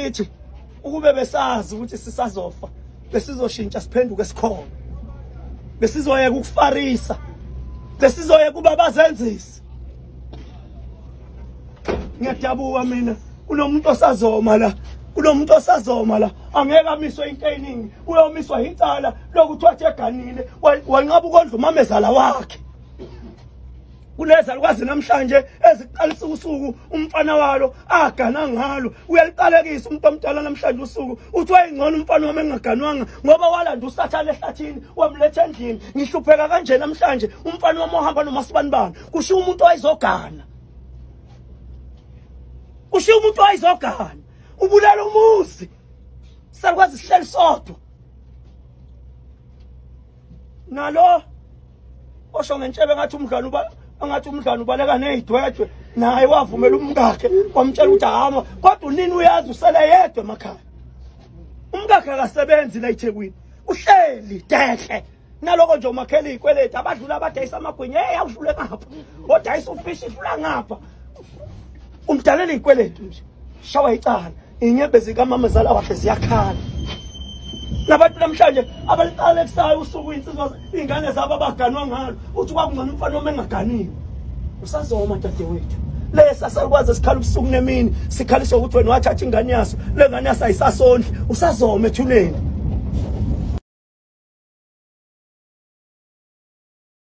Kithi ukube besazi ukuthi sisazofa, besizoshintsha siphenduke sikhona, besizoyeka ukufarisa, besizoyeka kuba bazenzisi. Ngiyadabuka mina, kunomuntu osazoma la, kunomuntu osazoma la, angeke amiswe into eyiningi, uyomiswa yicala lokuthi wathi eganile wanqaba ukondla umamezala wakhe. Kunezalukazi namhlanje eziqalisa usuku umfana walo agana ngalo, uyaliqalekisa umuntu omdala namhlanje usuku, uthi wayengcono umfana wami engaganwanga ngoba walanda usathane ehlathini wamletha endlini. Ngihlupheka kanje namhlanje, umfana wami ohamba nomasibanibani, kushiya umuntu owayezogana, kushiya umuntu owayezogana, ubulala umuzi. Salukwazi sihleli sodwa nalo osho ngentshebe ngathi umdlwane uba angathi umdlwane ubaleka nezidwedwe, naye wavumela umkakhe wamtshela ukuthi hama, kodwa unini uyazi usele yedwa emakhaya, umkakhe akasebenzi la eThekwini, uhleli dehle naloko nje umakhela izikweletu, abadlula abadayisa amagwinya, hey, awudlule ngapha, odayisa ufishi dlula ngapha, umdalela izikweletu nje, shawa icala, inyembezi kamamezala wakhe ziyakhala. Nabantu namhlanje abaliqalekisayo usuku insizwa ingane zabo abaganwa ngalo, uthi kwakungcono umfana wami engaganiwe. Usazoma dadewethu, lesa salukwazi esikhala ubusuku nemini sikhaliswa ukuthi wena wathatha ingane yaso, le ngane yaso ayisasondli. Usazoma ethuneni.